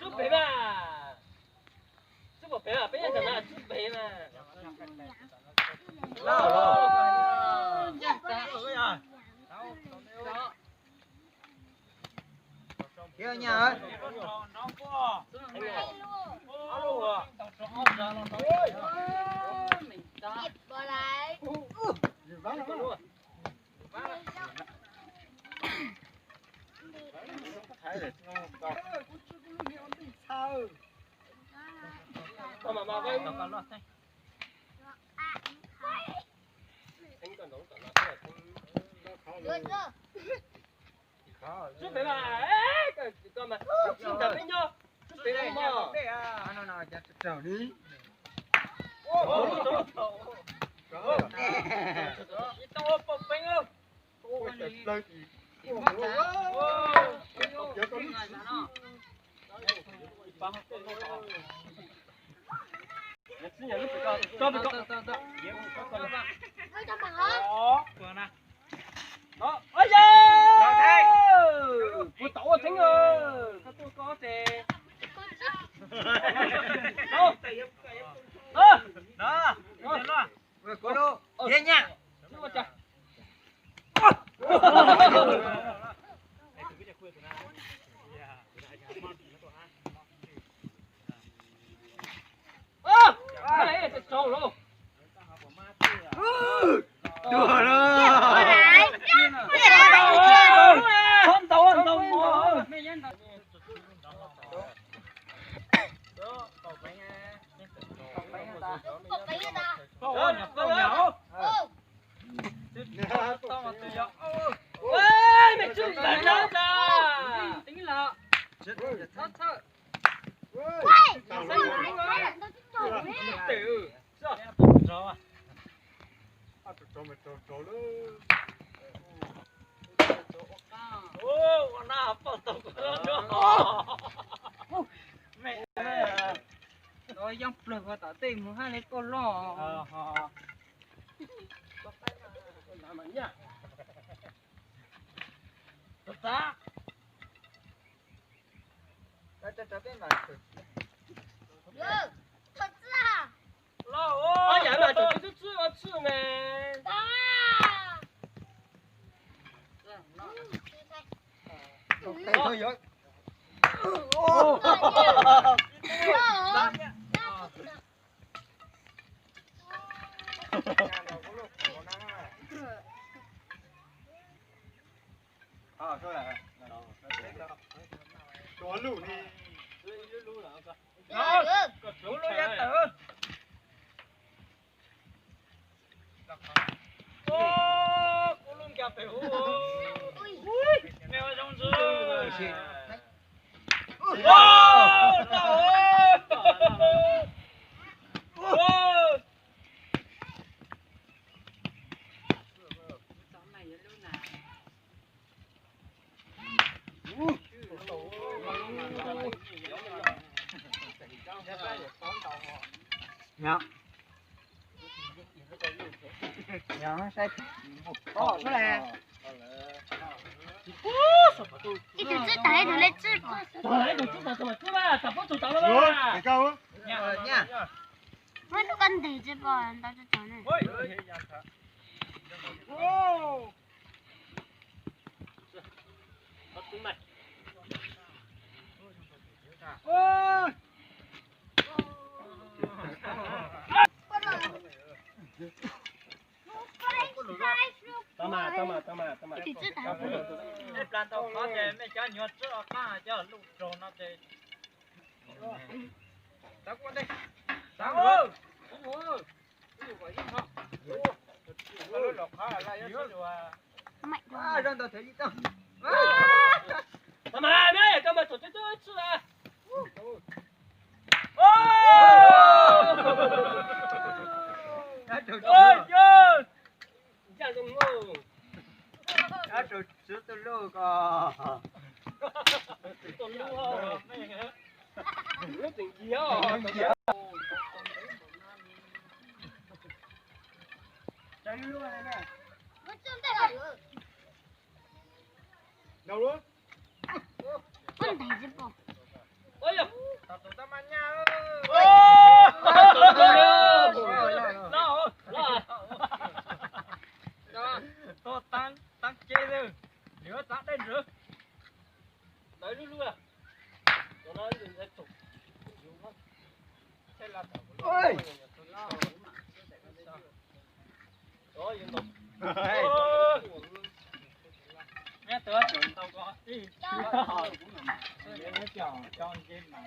Tsub pem mas. Tsub pom pem mas, peb nyob ntawm no tsub pem mas. Thiab nha. Tsub pem mas, koj mas tsub ntawm peb nyob, tsub pem mas. Tau ua pom pem. Kuv tau ua theeb. Koj tuaj koj ces. Thiab nha. Yeej plawg ko tom tej mus hab li koj loj. Ib tug tswb tag, ib tug li tswb. Muab lub koj ntes tsis pom ntau tsis tau ne. Tau mas, tau mas, tau mas, tau mas. Ib plag ntau qhov ces mej cov nyuag tswb o qab cov luj raug no ces. Tau mas, tau mas, tau mas, tau mas. Ncaj zoo. Ab, rau tswv tuj luj ko. Tuj luj, lub tseem nkiag. Tuaj taab ceg lawm, lwm txav dej ntsws. Ntawd lub lub.